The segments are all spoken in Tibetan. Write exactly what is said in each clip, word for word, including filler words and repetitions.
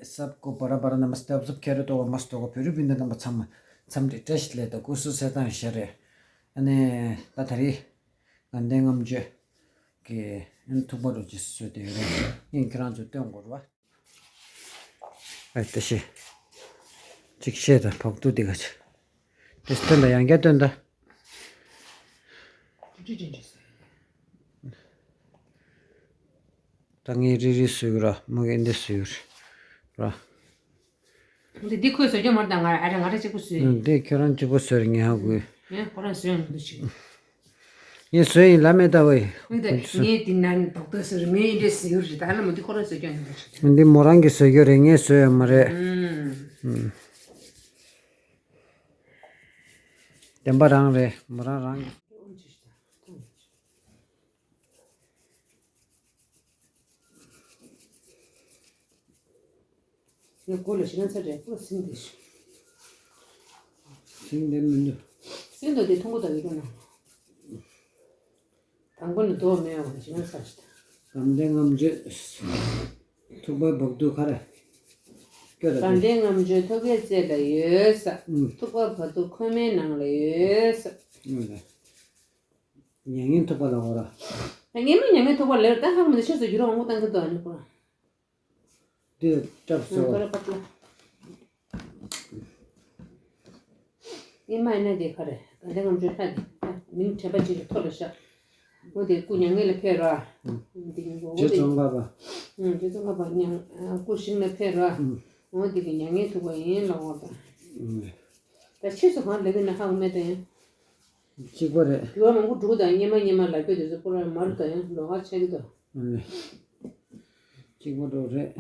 सबको बड़ा बड़ा नमस्ते, आप सब खैरियत होगा, मस्त होगा। फिर भी बिंदु नंबर छम छम रे टेस्ट ले तो कुछ से ता शरे। अने ता थरी गंदे गम जे के इन थुबर जिस से दे रे। इन क्रांत जो ते होगा। ཨ་ཏི་ཤི། ཅིག་ཤེས་དང་བག་ཏུ་དེ་ག་ཆ། དེ་སྟོན་ད་ཡང་བསྐྱར་སྟོན་ད། ད་ངས་རི་རི་སུ་ཡུ་ར་མོ་གི་འདི་སུ་ཡུ་ར། འདི་འདི་ཁོས་བཟོ་རྒྱུ་མར་དང་ང་ཨ་ར་ང་ར་གཅིག་པུ་སུ་ཡུ། འདི་ཁྱོད་རང་གཅིག་པུ་སུ་ཡུ་ངས་ཧ་གོ། ངས་ཁོ་རང་སུ་ཡུ་འདི་ཆུ། ངས་བཟོས་ཡིན་ལབ་མེད་ད་ཝེ། ངས་དེ་ནང་ཏོག་ཏོག་ཟེར་མེད་འདྲེ་ཟེར་ཡོད་རེད། ད་ལ་མོ་འདི་ཁོ་རང་བཟོས་ཀྱང་ཡིན་པ་ཞིག་འདི་མོ་རང་གིས་བཟོས་ཡོད་རེད། ངས་བཟོས་ཡོད་མ་རེད། ཨུམ། བདེན་པ་རང་རེད། མོ་རང་རང་གིས། ངས་སྒོ་ལ་ཞིག་ན་ཚ་དྲན་པོ་སིང་དེ་ཞིག་སིང་དེ་མི་འདུག་སིང་དོ་དེ་ཐུང་གོ་དང་ཡོད་ན། དང་པོ་ནི་དོ་མེད་བ་ཞིག་ན་ཚ་ཞིག་དང་། དམ་ལྡན་ལྔ་མཆོད། ཐུག་པ་བག་དུ་ཁ་ར། སྐྱོ་ར་དམ་ལྡན་ལྔ་མཆོད་ཐོག་ཁའི་རྩེ་ལ་ཡོད་ས། ཨུམ། ཐུག་པ་བག་དུ་ཁོལ་མའི་ནང་ལ་ཡོད་ས། ཨུམ་ལ། མྱ་ངན་ཐུག་པ་ལ་འོ་ར། ངས་མ་མྱ་ངན་ཐུག་པ་ལེར་ད་ཧ་གོ་མི་འདུག་ཤེས་སུ་འགྱུར་བ་མང་པོ་བཏང་གི་འདུག་ཨ་ནི་ཁོ། འདི་སྐྲབ་སོ། ཨ་ཐོ་རེ་པ་ཏི་ལ། ཨེ་མ་ཨེ་ན་དེ་ག་རེ་དམ་ལྡན་ལྔ་མཆོད་ལྷ་དེ་མིང་དྲན་པ་ཅིག་གི་ཐོག་ལ་བཞག་འོ་དེ་སྐུ་མྱ་ངན་ལ་ཕེབས་ར། ཨུམ། འདི་ཉིན་གོ་རྗེ་ཙོང་ཁ་པ། ཨུམ། རྗེ་ཙོང་ཁ་པ་མྱ་སྐུ་ཞིང་ལ་ཕེབས་ར། ཨུམ། འོ་དེ་གི་མྱ་ངན་ཐུག་པ་ཡིན་ལ་འོ་ད། ཨུམ། ད་ཕྱིས་སུ་གང་ལབ་ཀྱི་ན་ཧ་གོ་མེད་ད་ཡང་། གཅིག་པ་རེད། འགྱུར་བ་མང་པོ་འགྲོ་གི་ད་སྙེ་མ་སྙེ་མ་ལབ་རྒྱུ་དེ་ཚོ་པོ་ར་མར་ད་ཡང་ལོགས་ཀ་ཆགས་ཀྱི་ད། ཨུམ། གཅིག་པ་འགྲོ་རེད།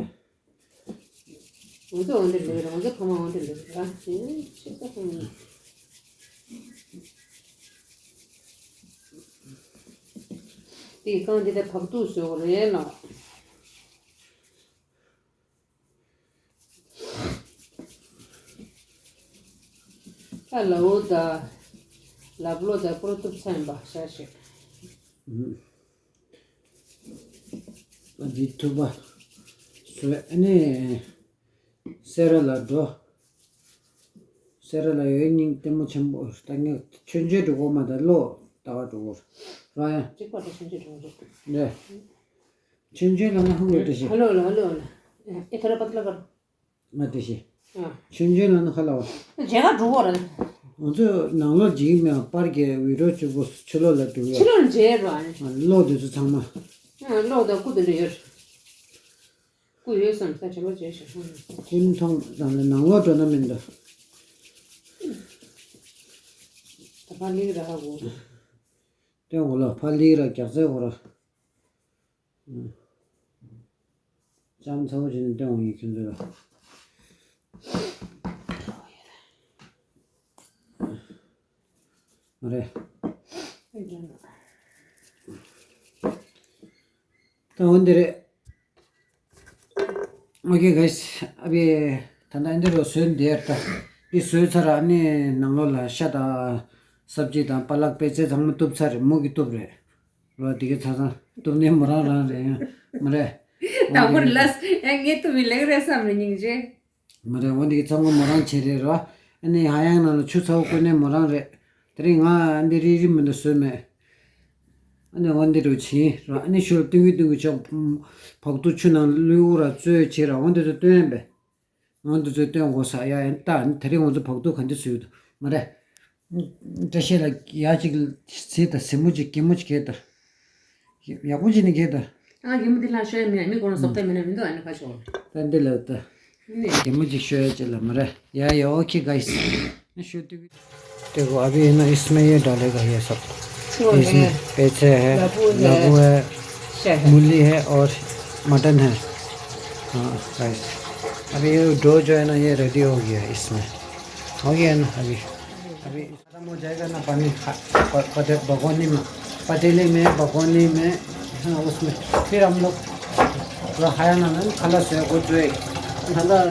ང་ཚོ་འོན་ཏེ་ལེགས་རེད། ང་ཚོ་ཕ་མ་འོན་ཏེ་ལེགས་རེད། ཨ་ཤེས་ས་ཁོང་དེ་གང་དེ་དེ་བག་ཐུག་བཟོས་པ་རེད་ལ། ད་ལ་འོ་ད་ལབ་ལོ་ད་པོ་ར་ཐུབ་ཚ་ཡིན་པ་ཤ་ཤེས། ཨ་འདི་ཐུབ་པ་བཟོས་ཨ་ནི། སེ་ར་ལ་འགྲོ། སེ་ར་ལ་ཡོད་སྙིང་ལྟད་མོ་ཆེན་པོ་ལྟ་ངས་ཆོས་མཇལ་འགྲོ་གོ་མ་ད་ལོ་ལྟ་བ་འགྲོ་གོ་ར་ཡང་། གཅིག་པ་དེ་ཆོས་མཇལ་འགྲོ་གོ་རེད། ཆོས་མཇལ་ལ་ན་ཧུ་ཡོད་དེ་ཤི། ཧ་ལོ་ལ་ཧ་ལོ་ལ། ཨེ་ཐོ་ར་པ་ཏི་ལ་གར། ང་དེ་ཤི། ཨ། ཆོས་མཇལ་ལ་ན་ཧ་ལ་བ། མཇལ་ག་འགྲོ་གོ་ར། ང་ཚོ་ནང་ལོགས་འཇིགས་མེད་པར་གྱི་འུད་རོགས་གཅིག་པོ་ཕྱི་ལོགས་ལ་འགྲོ་ཡོད། ཕྱི་ལོགས་མཇལ་ར། ལོག་དེ་ཚོ་ཚང་མ། ཨ་ལོག་ད་སྐུ་དེ་འདྲ་ཡོད། སྐུ་ཡོད་བསམ་ས་དྲན་པ་བྱས་ཤག་ཀུན་མཐོང་དང་ནང་ལོགས་འགྲོ་ན་མིན་འདུག་ད་ཕར་ལིག་ར་ཧ་གོ། སྟོན་འོ་ལ་ཕར་ལིག་ར་རྒྱག་རྩེ་འོ་ར། ཨུ། ལྕམ་ཚ་བོ་བྱས་ནས་སྟོན་འོ་ཡིན་ཁྱོད་ཚོ་ལ། མ་རེད། ད་འོ་འདི་རེད། ཨོ་ཁེ་གྷའིས། ཨ་བི་ད་ལྟ་འདི་རུ་བཟོས་འདིར་ད། འདི་བཟོས་ཚར། ཨ་ནི་ནང་ལོགས་ལ་ཤ་དང་སབ་ཇི་དང་པ་ལག་པད་ཚལ་ཚང་མ་གཏུབ་ཚར་རེད། མུ་གི་གཏུབ་རེད། རོ་འདི་གི་ཚ་ཚང་གཏུབ་ནས་མོ་རང་རང་རེད་ཡང་མ་རེད། དང་པོར་ལ་ཡང་ངས་གཏུབ་མི་ལེགས་རེད་བསམ་རེད་སྙིང་རྗེ། མ་རེད། འོ་འདི་གི་ཚང་མ་མོ་རང་བྱས་རེད་རོ། ཨ་ནི་ཧ་ཡང་ནང་ལ་ཆུ་ཚ་བོ་བསྐོལ་ནས་མོ་རང་རེད། དེ་རིང་ང་འདི་རིལ་རིལ་མི་འདུག་བཟོས་མེད། ཨ་ནི་འོ་འདི་རུ་ཕྱིན་ར། ཨ་ནི་ཤུར་ཏུང་གི་ཏུང་གི་ཆོག་བག་ཏུ་ཆུ་ནང་བླུགས་ར་བཙོས་བྱས་ར། འོ་འདི་ཚོ་སྟོན་པས། འོ་འདི་ཚོ་སྟོན་དགོས་ས་ཡ་ཡིན་ད། དེ་རིང་ང་ཚོ་བག་ཏུ་ག་འདི་བཟོས་འདུག་མ་རེད། བཀྲ་ཤིས་ལ་ཡ་གཅིག་བྱས་ད་ཟིན་མོ་གཅིག་གད་མོ་གཅིག་གད་ད། ཡག་པོ་བྱས་ནས་གད་ད། ཨ་གད་མོ་འདི་ལ་ཤོད་མེད། མི་གོ་ན་སོབ་ཏ་མེད་ན་མི་འདུག་ཨ་ནི་ཁ་ཤོག་ད་འདི་ལ་ད། གད་མོ་གཅིག་ཤོད་ཡ་ཅི་ལ་མ་རེད། ཡ་ཡ་ཨོ་ཁེ་གྷའིས། ཤོད་དུས། देखो, अभी है ना, इसमें ये डालेगा, ये सब। इसमें पेज है, लहू है, मूली है और मटन है। हाँ, गाइस, अभी ये डो जो है ना, ये रेडी हो गया है इसमें। हो गया है ना अभी? अभी गर्म हो जाएगा ना पानी, प-, पते-, भगोनी में, पतीली में, भगोनी में, है ना, उसमें फिर हम लोग थोड़ा खाया ना, ना, खाला से को जो है, खाला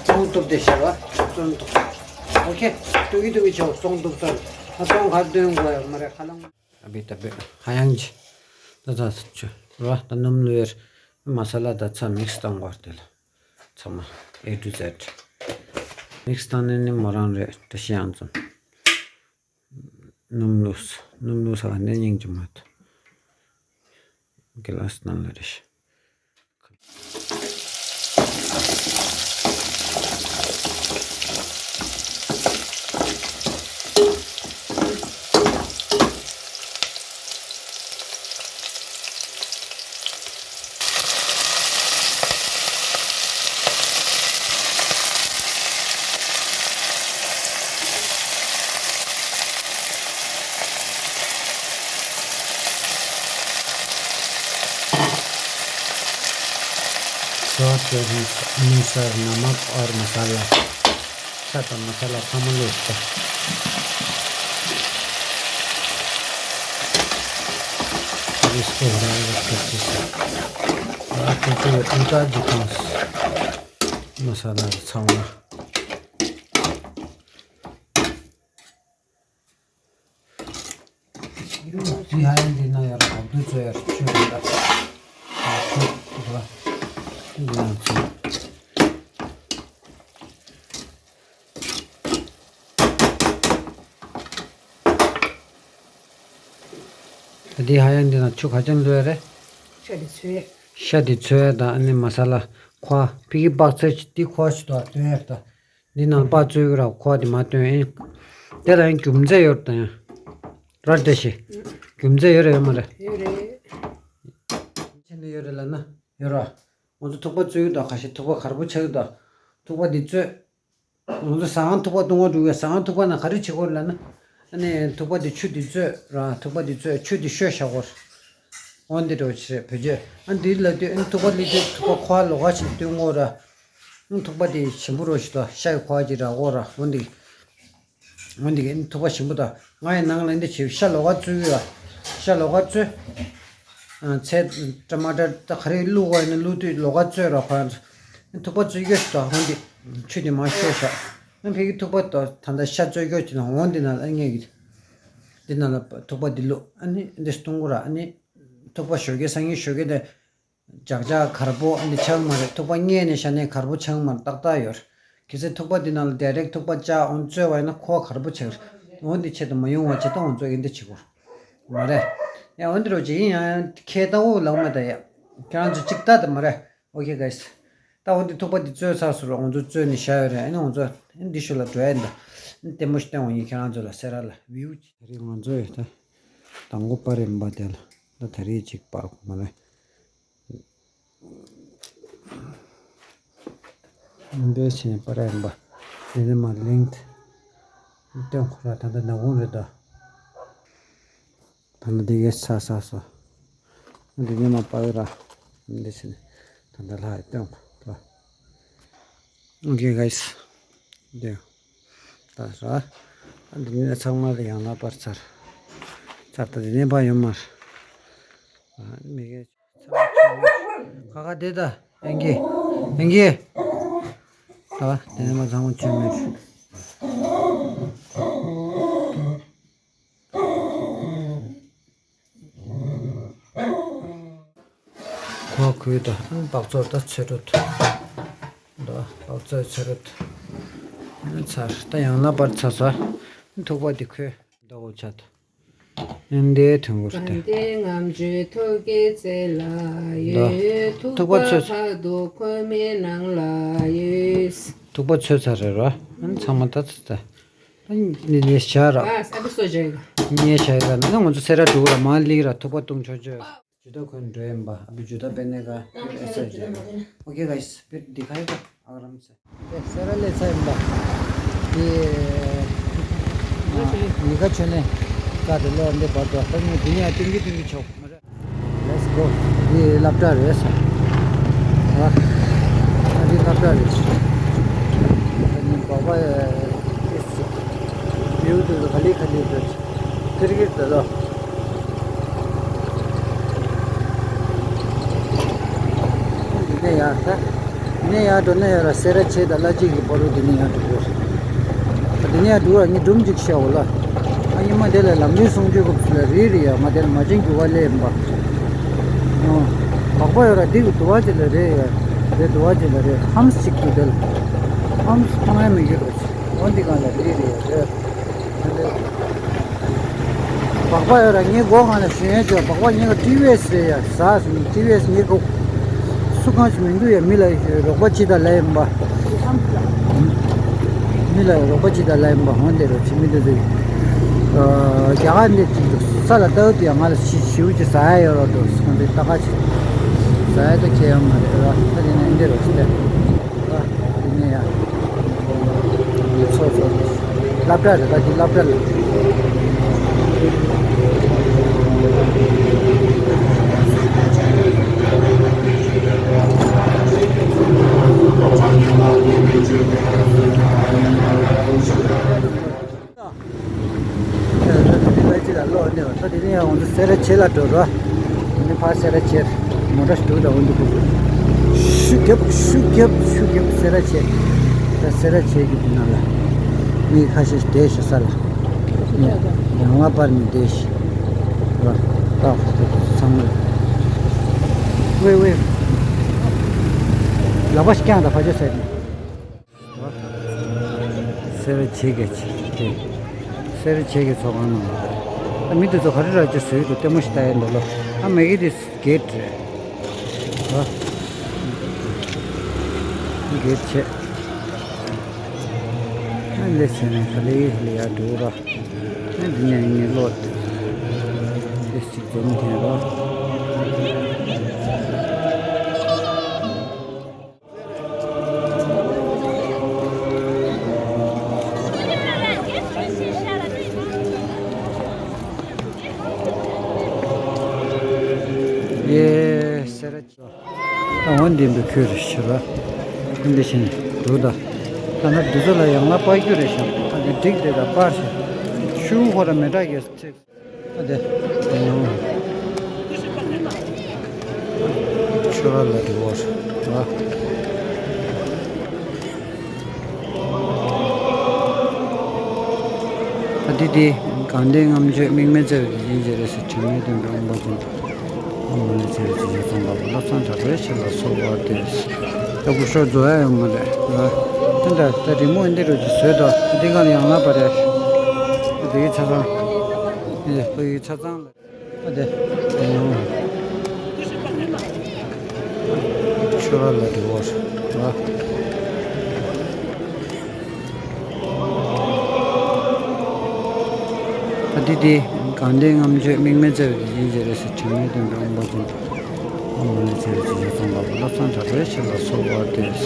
चोंग तो दे शेवा, चोंग तो। ओके, तुगी तुगी चोंग, चोंग तो चोंग। हाँ, चोंग खा दे, वो हमारे खाला। अभी तबे, हाँ, यंग जी। दादा, चो, वाह, तन्नम लुएर, मसाला दच्छा मिक्स तंग करते ला। ཚང་མ་A to Z། མིག་སི་བཏང་ནས་ནི་མོ་རང་རེད། བཀྲ་ཤིས་གཡང་འཛོམས། སྣུམ་བླུགས། སྣུམ་བླུགས་ས་ག་ནས་སྙིང་རྗེ་མ་ཐུབ། གི་ལ་སི་ནང་ལ་རེད། Sour curry, onion, sour, namak और मसाला। ཁྲག་དང་མ་ས་ལ་ཚང་མ་བླུགས་ཏེ། This is the last of this. ཨ་ཁོ་ཚོས་ཨུ་ཏ་ཇི་ཐང་། མ་ས་ལ་ཚང་མ། དེ་ཧ་ཡང་འདི་ན་ཡོད་ར། བབ་དུས་ཚོད་ཡར་ཆུ་རེད་ལ། ཨ་ཁོ་ར། འདི་ཡང་ཚོད། ད་འདི་ཧ་ཡང་འདི་ན་ཆུ་ག་ཅན་ལོས་རེད། ཤ་འདི་ཚོད། ཤ་འདི་ཚོད་དང་ཨ་ནི་མ་ས་ལ་ཁོ་ཕི་གི་པག་ཚེ་ཅི་འདི་ཁོ་ཞིག་ཏུ་སྟོན་ཡོད་ད། འདི་ནང་པག་བཙོས་ར་ཁོ་འདི་མ་སྟོན་ཨིན། དེ་ལ་ཡང་རྒྱུ་མཚན་ཡོད་ད་ཡང་། ར་བཀྲ་ཤིས། རྒྱུ་མཚན་ཡོད་རེད་ཡོད་མ་རེད། ཡོད་རེད། ཆེན་པོ་ཡོད་རེད་ལབ་ན་ཡོད་ར། ང་ཚོ་ཐུག་པ་བཙོས་ཡོད་ད། ཁ་ཤས་ཐུག་པ་གར་པོ་ཆགས་ཡོད་ད། ཐུག་པ་འདི་བཙོས། ང་ཚོ་ཟ་ཁང་ཐུག་པ་བཏུང་བ་འགྲོ་གི། ཟ་ཁང་ཐུག་པ་ན་ག་རེ་བྱེད་དགོས་ལབ་ན། ཨ་ནི་ཐུག་པ་འདི་ཆུ་འདི་བཙོས་ར། ཐུག་པ་འདི་བཙོས་ཆུ་འདི་བཤོས་བཞག་གོ། འོ་འདི་འདྲ་བྱེད་རེད་བོད་ཆས། ཨ་འདི་ལ་དུས་ཨ་ནི་ཐུག་པ་ལི་དུས་ཐུག་པ་ཁོ་ལོགས་ཀ་ཞིག་བཏུང་གོ་ར། ཨ་ཐུག་པ་འདི་ཞིམ་པོ་རོ་ཞིག་ད། ཤ་ཡི་ཁོ་ཅིག་ར་གོ་ར། འོ་འདི། འོ་འདི་གི་ཐུག་པ་ཞིམ་པོ་དང་། ང་ཡི་ནང་ལ་འདི་བྱེད། ཤ་ལོགས་ཀ་བཙོས་ཡོད། ཤ་ལོགས་ཀ་བཙོས། ཨ་ཚལ་ཊ་མ་ཊར་ད་ག་རེ་བླུགས་པ་ཡིན་ན་བླུགས་དུས་ལོགས་ཀ་བཙོས་ར། ཁོ་ཐུག་པ་བཙོས་ཡོད་ད། འོ་འདི་ཆུ་དེ་མར་བཤོས་བཞག་ཨ་ཕ་གི་ཐུག་པ་ད་ད་ལྟ་ཤ་བཙོས་ཡོད་ཀྱི་ན། འོ་འདི་ནང་ལ་ངས་ཀྱི་འདི་ནང་ལ་ཐུག་པ་འདི་བླུགས། ཨ་ནི་འདི་བཏུང་གོ་ར། ཨ་ནི་ཐུག་པ་ཞོགས་ཀས་སང་ཉིན་ཞོགས་ཀས་དེ། ཇག་ཇག་གར་པོ་ཨ་ནི་ཆགས་མ་རེད། ཐུག་པ་སྔས་ནས་ཤ་ནས་གར་པོ་ཆགས་མ་རེད། ཏག་ཏག་ཡོད། གལ་སྲིད་ཐུག་པ་འདི་ནང་ལ་ཌའི་རེག་ཐུག་པ་བཅག་འོ་བཙོས་པ་ཡིན་ན་ཁོ་གར་པོ་ཆགས་རེད། འོ་འདི་ཆེད་དུ་མ་ཡོང་བ་ཆེད་དུ་འོ་བཙོས་ཡིན་འདི་བྱེད་དགོས་མ་རེད། ཡ་འོ་འདི་རོ་ཅིག་ཡིན་ཡང་ཁྱེད་ལྟ་བུ་ལག་མེད་ད་ཡ། ཁྱེད་རང་ཚོ་ཅིག་ལྟ་ད་མ་རེད། ཨོ་ཁེ་གྷའི་སི། ད་འོ་འདི་ཐུག་པ་འདི་བཙོས་ཚར་སོང་ར། འོ་ཚོ་བཙོས་ནས་བཞག་ཡོད་རེད། ཨ་ནི་འོ་ཚོ་འདི་ཤུ་ལ་འགྲོ་ཡ་འདི་ལྟད་མོ་ཞིག་སྟོན་འོང་ཡིན་ཁྱེད་རང་ཚོ་ལ། སེ་ར་ལ་བིའུ་ཅིག་ད་རེས་ང་ཚོ་ཡོད་ད། དང་པོ་པར་ཡིན་པ་དེ་ལ་ད་ད་རེས་ཅིག་པར་གོ་མ་རེད། འདི་ཕྱིན་པ་ར་ཡིན་པ། འདི་ནི་མ་ལིང་ཏེ་སྟོན་ཁོ་ར། ད་ལྟ་ནག་ཁུང་རེད་ད། ད་ལྟ་འདི་གའི་ཚ་ས་སོ། འདི་ནི་མ་པ་ར། འདི་ཕྱིན་ད་ལྟ་ལྷ་ཡི་སྟོན་ཁོ་ར། Okay guys. འདི་ད་ར། འདི་ནི་ཚང་མ་ལ་ཡང་ལ་པར་ཚར། ཚར་ད་འདི་ནི་པ་ཡོད་མ་ར། མི་གའི། ཁ་ཁ་དེ་ད། ཨེང་གི། ཨེང་གི། ད་དེ་ནས་མ་ཚང་མ་བཅོས་མེད། ཁོ་ཁོའི་ད་སྦག་བཙོག་ད་ཚོད་རུད། ད་སྦག་བཙོག་ཚོད་རུད། ཚར་ད་ཡང་ན་པར་ཚར་ས། ཐུག་པ་དེ་ཁོས་ད་འོ་ཆ་ད། ཨན་དེ་ཐུང་གུར་ཏེ། ཨན་དེ་ང་མཇུག་ཐུག་གི་རྩེ་ལ་ཡོད། ཐུག་པ་ཚོས། ཐུག་པ་ཕ་དུ་ཁོ་མའི་ནང་ལ་ཡོད། ཐུག་པ་ཚོས་ཚར་རེད་ར། ཨན་ཚང་མ་ད་ཚོས་ད། ཨན་ནི་ནི་ཤ་ར། ཨ་ས་དུ་སོ་ཇེ་ག་ནི་ཤ་ར་ནི་ང་ཚོ་སེ་ར་འགྲོ་ར་མ་ལི་ར་ཐུག་པ་བཏུང་ཆོག་ཆོག་ཇུ་ད་ཁོན་འགྲོ་ཡིན་པ། ཨ་བི་ཇུ་ད་པེ་ནེ་ག་ཨེ་ས་ཇེ། ཨོ་ཁེ་གྷའི་སི། བི་ཌི་ཁ་ཡི་ག་ཨ་རམ་སེ། སེ་ར་ལེ་ཚ་ཡིན་པ། དེ་ཡི་ག་ཆོ་ནས་ཀ་དེ་ལོ་འདི་བར་དུ་ཧོ་མོ་དེ་ནས་ཏིང་གི་ཏིང་གི་ཆོག་མ་རེད། Let's go. འདི་སློབ་གྲྭ་རེད་ས། ཨ་འདི་སློབ་གྲྭ་རེད། ཨ་ནི་བ་བ་ཨེ་སི་བིའུ་དེ་ག་ལི་ག་ལི་རེད། ཁིར་གིར་དེ་ལོ། འདི་ནས་ཡར་ད། འདི་ནས་ཡར་འགྲོ་ན་ཡར་སེ་ར་བྱེས་དང་བླ་སྤྱོད་ཀྱི་བར་དུ་འདི་ནས་ཡར་འགྲོ་དགོས། འདི་ནས་ཡར་འགྲོ་བར་ངས་སྒྲུང་གཅིག་བཤད་འོ་ལ། ཨ་ཉི་མ་དེ་ལ་ལམ་རིམ་གསུང་ཆོས་སྐབས་སུ་ལ་རེད་རེད་ཡ། ང་དེ་ལ་མ་བྱན་རྒྱུ་བ་ལས་ཡིན་པ། ཨོ། བག་པ་ཡོད་ར་འདི་གི་དུ་བ་ཅིག་ལ་རེད་ཡ། དེ་དུ་བ་ཅིག་ལ་རེད། ཧམ་སི་ཅིག་ཏུ་དེ་ལ་ཧམ་སི་མཐོང་ཡ་མི་འགྱུར་རོ། འོ་འདི་གང་ལ་རེད་རེད་རེད། སྦག་སྦག་ཡོད་ར། ངའི་མགོ་གང་ལ་ཞོན་ཡ་ཅོ། སྦག་སྦག་ཉེ་ག་ཊི་ཝི་ཨེས་རེད་ཡ། ཟ་སོང་ཊི་ཝི་ཨེས་ཉེ་གོ། སུ་གང་ཞིག་མི་འདུག་ཡ། མི་ལ་རོགས་པ་ཅི་དང་ལས་ཡིན་པ། མི་ལ་རོགས་པ་ཅི་དང་ལས་ཡིན་པ། འོ་འདི་རོ་ཅི་མི་འདུག་ཟེར། རྒྱ་གར་འདི་ཅིག་ས་ལ་ལྟ་བུ་དེ་ཡང་ང་ལ་ཞི་ཞིའུ་ཅི་ཟ་ཡ་ཡོད་རོགས་འགྲོ་སོང་། འདི་ལྟ་ག་ཅི་ཟ་ཡ་ད་ཁྱེད་ཡང་མ་རེད་ར། ད་དེ་ནས་འདི་རོ་ཅི་ལས། ཨ། དེ་ནས་ཡང་། ཚོ་ཚོ། སློབ་གྲྭ་རེད། ད་དེ་སློབ་གྲྭ་ལ། ད་དེ་ནས་ཕར་སེ་ར་བྱེས་ལ་འགྲོ་རོགས། དེ་ནས་ཕར་སེ་ར་བྱེས། མོ་ཊ་ཞིག་འདུག་ད་འོ་འདི་ཁུག་ཤུགས་རྒྱབ་ཤུགས་རྒྱབ་ཤུགས་རྒྱབ། སེ་ར་བྱེས། ད་སེ་ར་བྱེས་ཀྱི་འདི་ནང་ལ་མི་ཁ་ཤས་ཤིག་བསྡད་ཤག་ས་ལ། ཡང་ལ་པར་ནས་བསྡད་ཤག་ར། ད་ཚང་མ་ཝེ་ཝེ། ལག་པ་ཞིག་བརྐྱངས་དང་ཕར་ཕྱོགས་ཟེར་ནས། སེ་ར་བྱེས་ཀྱི་ཆེ་དེ། སེ་ར་བྱེས་ཀྱི་ཚོགས་ཁང་ནང་ལ། ཨ་མི་དེ་ཚོ་ག་རེ་ར་ཅིག་བཟོས་འདུག་ལྟད་མོ་ཞིག་ལྟ་ཡ་འདུག་ལོ། ཨ་མ་གི་དེ་གེད་རེད། ཨ། གེད་ཆེ། ཨ་འདི་བྱས་ནས་ག་ལེ་ལེ་ཡར་འགྲོ་ར། ཨ་འདི་ནས་ངས་ལོག་འདི་ཅིག་འཛོམས་ཐེངས་ར། ཡེ་སེ་ར་ཅོ། ད་འོ་འདི་འབུ་ཁུ་རེ་ཤི་ར། འདི་བཞིན་འདུག་ད། ད་ནི་འདི་ཚོ་ལ་ཡང་ང་པར་རྒྱུ་རེ་ཤང་། ད་འདི་འགྲིག་དེ་ད་པར་ཤི། ཤུ་ཧོ་ར་མེ་དྲག་གི་ཚིག་ཨ་དེ། ཆུ་ར་ལ་དེ་བོར་བ། ཨ་དེ་དེ། དགའ་ལྡན་ལྔ་མཆོད་དམིགས་མེད་རྩེ་བའི་དེ་བཞིན་རྗེ་རེ་ཟེར། དྲི་མེད་སྟོན་པའི་དབང་པོ་ཅན། ཨོཾ་མ་ཎི་ཚེ་རིང་ཚེ་ཆེན་ཚོང་པ་པོ་བློ་བཟང་གྲགས་པའི་ཞབས་ལ་གསོལ་བ་འདེབས། ད་སྐུ་ཞབས་རྫོགས་ཡ་ཡོང་མ་རེད་ལ། ད་ད་ད་རི་མོ་འདི་རུ་ཅིག་བཟོས་དོ། འདི་ག་ལ་ཡང་ལ་པ་རེད། འདི་ཡི་ཆ་ཚང་། འདི་ཡི་ཆ་ཚང་ལ། ཨ་དེ། ཆུ་ར་ལ་དེ་བོར་བ། ཨ་དེ་དེ། དགའ་ལྡན་ལྔ་མཆོད་དམིགས་མེད་རྩེ་བའི་དེ་བཞིན་རྗེ་རེ་ཟེར། དྲི་མེད་སྟོན་པའི་དབང་པོ་ཅན། ཨོཾ་མ་ཎི་ཚེ་རིང་ཚེ་ཆེན་ཚོང་པ་པོ་བློ་བཟང་གྲགས་པའི་ཞབས་ལ་གསོལ་བ་འདེབས།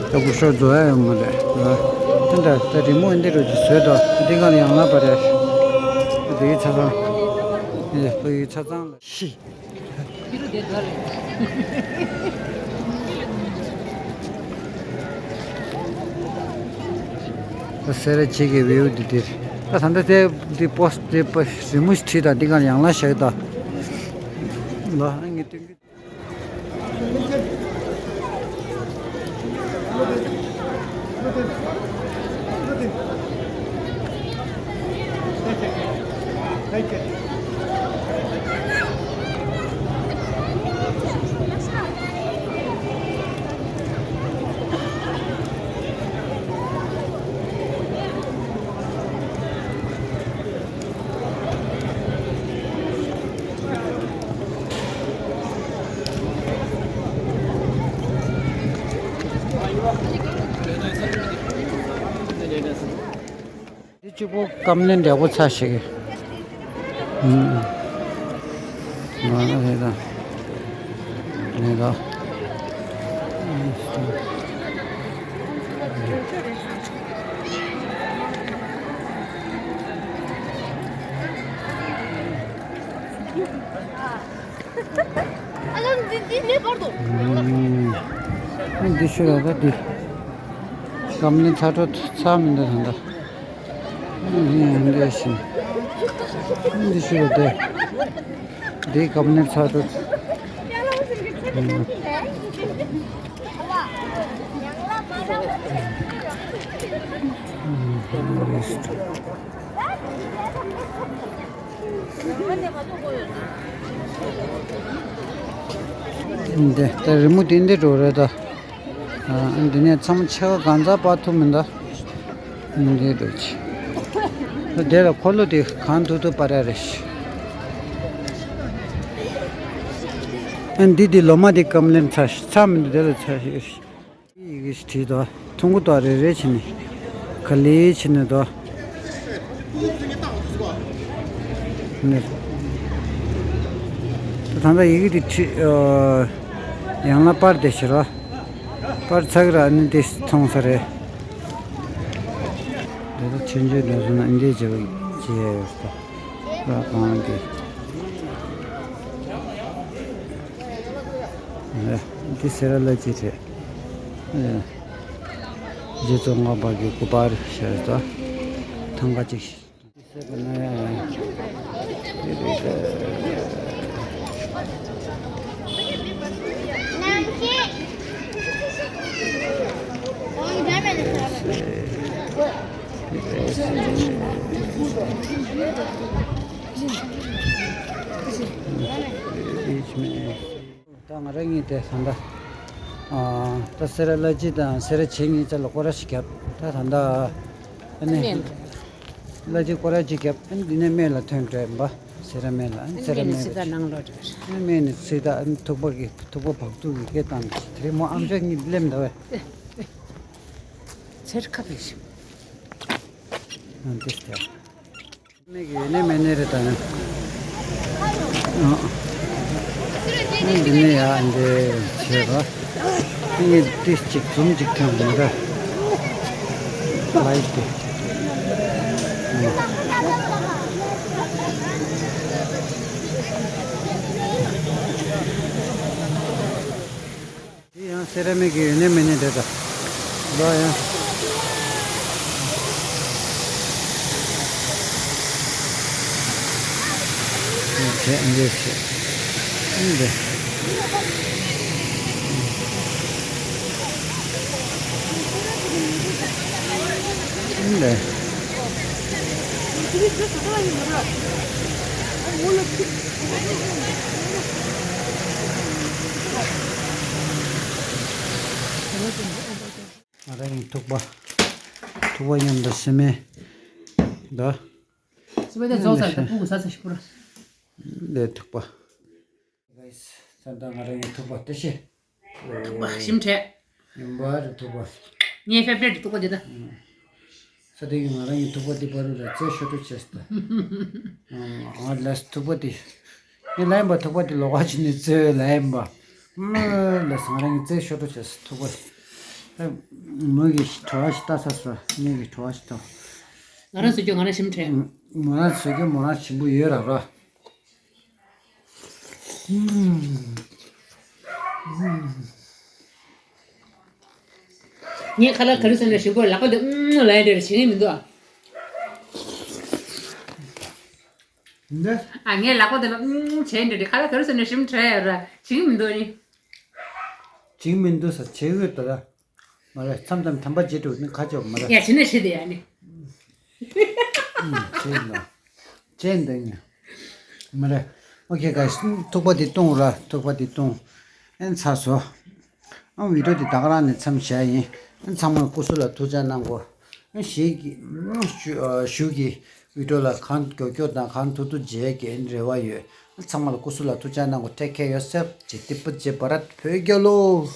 ད་སྐུ་ཞབས་རྫོགས་ཡ་ཡོང་མ་རེད་ལ། ད་ད་ད་རི་མོ་འདི་རུ་ཅིག་བཟོས་དོ། འདི་ག་ལ་ཡང་ལ་པ་རེད། འདི་ཡི་ཆ་ཚང་། འདི་ཡི་ཆ་ཚང་ལ། ཤི། ད་སེ་ར་བྱེས་ཀྱི་བེའུ་འདི་འདིར། ད་ད་ལྟ་དེ་འདི་པོ་སི་དེ་པོ་རི་མོ་ཞིག་བྲིས་དང་འདི་ག་ཡང་ལ་བཞག་དང་། ལ་ཨ་ངས་སྟོན་གི། འདི་གཅིག་པོ་ཀམ་ལེན་འདྲ་པོ་ཚ་ཞིག་ཨུམ། ང་ལ་རེད་ད། རེད་ད། ཨ་ལམ་འདི་འདི་ནས་བར་དུ། ཨ་འདི་ཤོད་ད་འདི། ཀམ་ལེན་ཚ་དྲོད་ཚ་མི་འདུག་ད་ད། འདི་ཤི་བ་དེ། འདི་ཀམ་ནེར་ཚ་དྲོད། འདི་ད་རི་མོ་དེ་འདི་འགྲོ་རེད་ད། ཨ། འདི་ནས་མཚམས་ཆེ་བ་གང་ཚ་པ་ཐུབ་མི་འདུག་འདི་འདྲ་ཅི། དེ་ལ་འཁོར་ལོ་དེ་གང་ཐུབ་ཐུབ་པ་ར་རེད། ཨ། འདི་འདི་ལོ་མ་དེ་སྐམ་ལེན་ཚ་ཚ་མི་འདུག་དེ་ལ་ཚ་ཞིག་ཡི་གེ་ཞིག་བྲིས་དོ། ཐུང་གུ་དོ་རེ་རེ་བྱས་ནས་ག་ལེ་བྱས་ནས་དོ། ནས། ད་ལྟ་ཡི་གེ་དེ་བྲིས། ཨ། ཡང་ན་པར་དེ་ཕྱིར་རོ། པར་ཚག་ར་ནི་དེ་མཐོང་ས་རེད། དེ་ལ་ཆུང་ཆུང་དེ་ཚོ་ན་འདི་བྱེད་པ་བྱེད་ཡ་ཡོད་ས། ར་གང་དེ། འདི་སེ་ར་ལ་ཅི་རེད། རྗེ་ཙོང་ཁ་པ་གི་སྐུ་པར་ཤར་ད། ཐང་ག་ཅིག་ད་ང་རང་གཉིས་དེ་ད་ལྟ། ཨ། ད་སེ་ར་བླ་སྤྱི་དང་སེ་ར་བྱེས་གཉིས་ཆ་ལ་སྐོར་ར་ཞིག་བརྒྱབ། ད་ད་ལྟ་ཨ་ནི་སྨན་བླ་སྤྱི་སྐོར་ར་ཅིག་བརྒྱབ། ཨ་ནི་འདི་ནས་སྨད་ལ་ཐོན་འགྲོ་ཡིན་པ། སེ་ར་སྨད་ལ། ཨ་ནི་སེ་ར་སྨད་ལ། ཨ་ནི་སྨད་ནས་ཚིག་ད་ཨ་ནི་ཐུག་པ་གི་ཐུག་པ་བག་ཐུག་གི་སྐད་བཏང་། དེ་རིང་མོ་ཨམ་ཅོག་གཉིས་སླེབས་འདུག་བས། ཚེར་ཁ་བའི་ཞིག་ཨ་འདི་ལྟར། མིག་ཡོད་ནི་མེད་ནི་རེད་ད་ནི། ཨ། འདི་ནི་ཡ་འདི་བྱས་པ། ངས་ཏིས་ཅིག་ཛུམ་ཅིག་ཐོན་མི་འདྲ། ལའིབ་དེ། འདི་ཡང་སེ་ར་མིག་གི་ཡོད་ནི་མེད་ནི་རེད་ད། ལོ་ཡང་། འདི་བྱས། འདི་བྱས། འདི། འདི། ང་རང་གི་ཐུག་པ། ཐུག་པ་མཉམ་དུ་སེ་མེ་ད། སེ་མེ་དེ་རྫོགས་ཚར་ད་སྤུ་གུ་ཟ་ཚར་ཞིག་པུ་ར། ལས་ཐུག་པ། ད་ལྟ་ང་རང་གི་ཐུག་པ་ལྟ་ཤེས། ཐུག་པ་ཞིམ་དྲགས། ཡིན་པ་རེད་ཐུག་པ། ངའི་ཕེབ་རེད་ཐུག་པ་འདི་ད། ས་དེ་གི་ང་རང་གི་ཐུག་པ་འདི་པ་རུ་ལ་རྩེ་ཤོར་འགྲོ་བྱས་ད། ང་ལ་ཐུག་པ་འདི། ངས་ལ་ཡིན་པ་ཐུག་པ་འདི་ལོག་པ་ཅི་ནས་རྩེ་ལ་ཡིན་པ། ལ་ང་རང་གི་རྩེ་ཤོར་འགྲོ་བྱས་ཐུག་པ། མོ་གི་བྲོ་བ་ཞིག་ལྟ་ས་སོ་ངས་གི་བྲོ་བ་ཞིག་ཐོག་ང་རང་བཟོས་རྒྱུ་ང་རང་ཞིམ་དྲགས། མོ་རང་བཟོས་རྒྱུ་མོ་རང་ཞིམ་པོ་ཡོད་ར་ར། ངས་ཁ་ལག་ག་རེ་ཟ་ན་ཞིམ་པོ་ལག་པ་འདི་ཨུམ་ལ་ཡ་འདྲ་བྱེད་ཀྱི་མི་འདུག་ཨ། འདི། ཨ། ངས་ལག་པ་འདི་ལ་ཨུམ་བྱས་འདྲ་འདྲ་ཁ་ལག་ག་རེ་ཟ་ན་ཞིམ་དྲགས་ཡ་ར་བྱེད་ཀྱི་མི་འདུག་ཨ་ནི། བྱེད་ཀྱི་མི་འདུག་ས་བྱེད་འོས་ད་ལ། མ་རེད། མཚམས་མཚམས་དམ་པ་བརྗེད་འགྲོ་ནི་ཁ་ཆོག་མ་རེད། ཡ་བྱེད་ན་བྱེད་དེ་ཡ་ནི། ཨུམ། བྱེད་ཡིན་ནོ། བྱེད་འདི་ནི། མ་རེད། ཨོ་ཁེ་ག་ཐུག་པ་འདི་བཏུང་ར་ཐུག་པ་འདི་བཏུང་། ཨེ་ཚར་སོང་། ཨ་བི་ཌིའོ་འདི་ད་ག་རང་ནས་མཚམས་བཞག་ཡིན། ཨ་ཚང་མ་སྐུ་གཟུགས་ལ་ཐུགས་ཅག་གནང་གོ། ཨ་ཞིག་གི་ཞུ་ཞུ་གི་བི་ཌིའོ་ལ་གང་མགྱོགས་མགྱོགས་དང་གང་ཐུབ་ཐུབ་མཇལ་གྱི་རེ་བ་ཡོད། ཨ་ཚང་མ་ལ་སྐུ་གཟུགས་ལ་ཐུགས་ཅག་གནང་གོ། Take care yourself. ཇེ་ཏི་པ་ཇེ་བ་ར་བོད་རྒྱལ་ལོ།